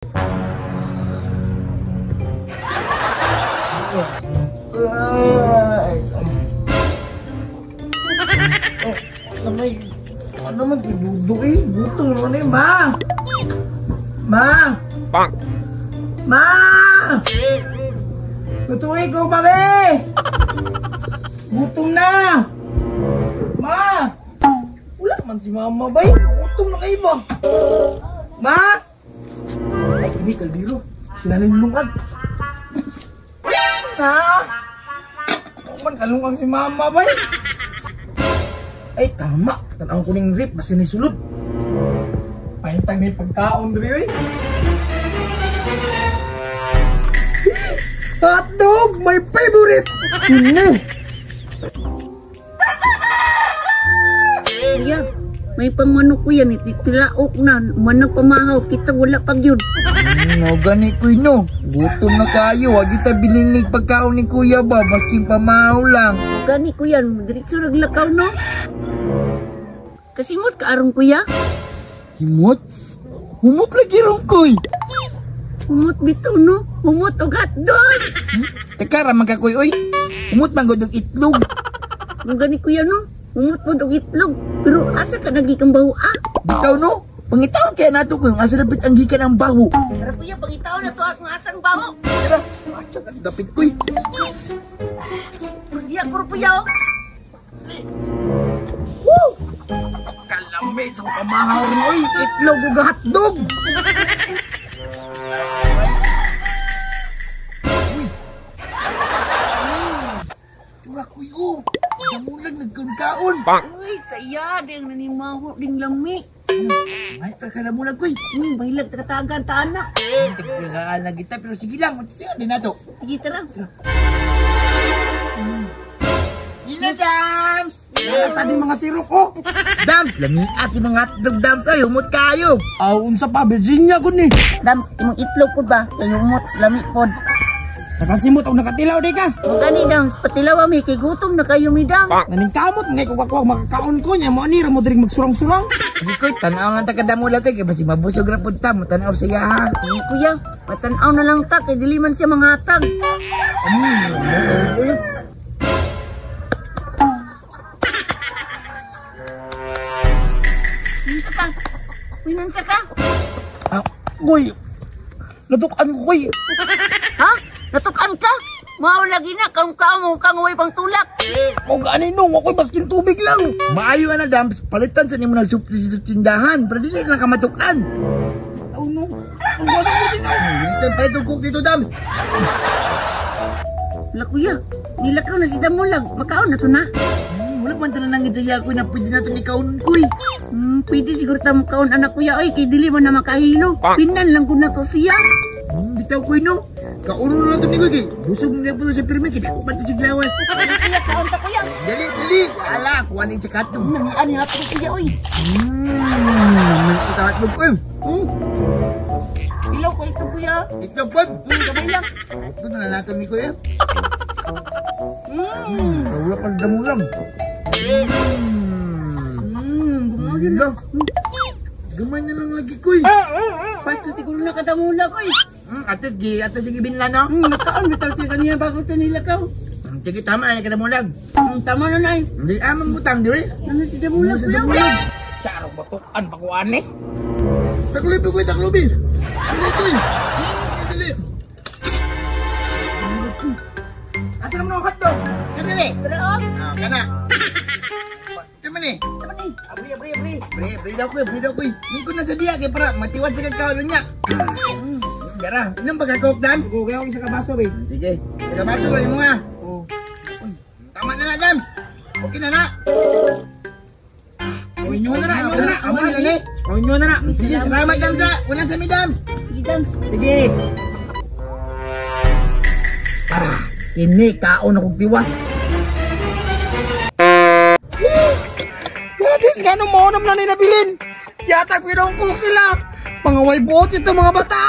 Ano man gibudo eh? Gutom naman eh, ma! Ma! Bang! Ma! Lutuin ko pa be! Gutom na! Ma! Wala man si mama ba eh? Gutom na kayo ba? Ma! Ay, kini kaldero. Sinanin lungag. Ha? Man, kalungag si mama ba eh? Ay, tama. Tanaw ko ning rip, basta nisulod. Pahintang na yung pagkaon diri eh. Hotdog! My favorite! Kini! Kuya, may pangmanok kuya, tilaok na, manang pamahaw, kita wala pag yun. No, gani kuy no. Gutom na kayo, wag kita binilig pagkaon ni kuya ba, basing pamahaw lang. Gani kuya, diretso naglakaw no. Kasimot ka aron kuya? Himot? Humot lagi ron kuy. Humot bitaw no? Humot og hotdog. Teka ra man ka kuy oy. Humot man gud og itlog. Mo gani kuya no? Humot pod og itlog. Pero asa ka nagikang baho ah? Bitaw no? Pangitaon kaya nato kuy, asa dapit ang gikan ang baho. Tara kuya, pangitaon na to akong asang baho. Tara, atsa ka dapit kuy. Kuya, puro kuya oh. Woo! Kalami sa pamahaw ron oy, itlog ug hotdog. Uy. Tura kuy oh. Damulag nagkaon. Uy, saya ding nanimaho ding lami. Ay, kadamulag kuy. Bahilag takatagan ta anak. Tiglaan lang kita pero sige lang, magsiyan din nato. Sige tara. Ila Dams! Sa din mga sirok oh. Dams, lamiat si mga hotdog Dams ay humot kayo. Aw, unsa pa Virginia gud ni. Dams, imong itlog pud ba? Kay humot lami pod. Nakasimot og nakatilaw di ka. Mo gani Dams, patilaw mi kay gutom na kayo mi Dams. Naning kamot ngay kung ako makakaon ko nya mo ani ra mo diri magsurang-surang. Sige koy, tan-aw lang ta kadamulag kay basi mabusog ra pud ta, mo tan-aw siya ha. Sige kuya, patan-aw na lang ta kay dili man siya manghatag. Unsa ka? Uy, nunsa ka? Ah, kuy. Natukan ko kuy. Ha? Natukan ka? Mao lagi na karon ka mo kang way pang tulak. O gani no, ako'y baskin tubig lang. Maayo ana Dams, palitan sa nimo nagsupli sa tindahan pero dili lang ka matukan. Oh no. Ang gwapo mo din. Palitan pa itong cook dito Dams. Wala kuya, nilakaw na si Damulag. Makaon na to na. Wala man tanan nang gidaya kuy na pwede nato ni kaon kuy. Pwede siguro ta mo kaon anak kuya oy kay dili man na makahilo. Pinan lang gud na to siya. Bitaw kuy no. Kauno na nato ni kuy kay busog na po sa pirmi kay dako pa to sig lawas. Kuya kaon ta kuya. Dali dali. Ala, kuha ning sa katong. Namian ni ato kuya oy. Kita hotdog kuy. Ilaw ko ito kuya. Itlog pod. Gamay lang. Ito na nato ni kuya. Wala pa damulang. Gamay na. Gamay na lang lagi kuy. Pasto siguro na kadamula kuy. Ato gi ato sige binla no. Nakaon bitaw siya kaniya bago sa nilakaw. Sige tama na ni kadamulag. Tama na nay. Hindi amang butang diri. Ano si damulag kuya? Sa arog batukan pa ko ani. Taklubi kuy, taklubi. Dili kuy. Dili. Asa naman ang hotdog? Dili. Tara oh. Ah, kana. Tama ni. Tama ni. Abri abri abri. Abri abri daw kuy, abri daw kuy. Ningko na sa diya kay para matiwad sa kaon niya. Dara, inom ba ka coke Dam? Oo, kaya akong isa ka baso, babe. Sige, isa ka baso lang mo nga. Oo. Uy, tama na na, Dam. Okay na na. Uy, inyo na na, inyo na na. Amo na na. Uy, inyo na na. Sige, salamat Dam sa. Unang sa mi, Dam. Sige, Dam. Sige. Ah, kini kaon akong tiwas. Yadis, nga nung maunam na nilabilin. Yata, pinong coke sila. Mga way buot ito mga bata.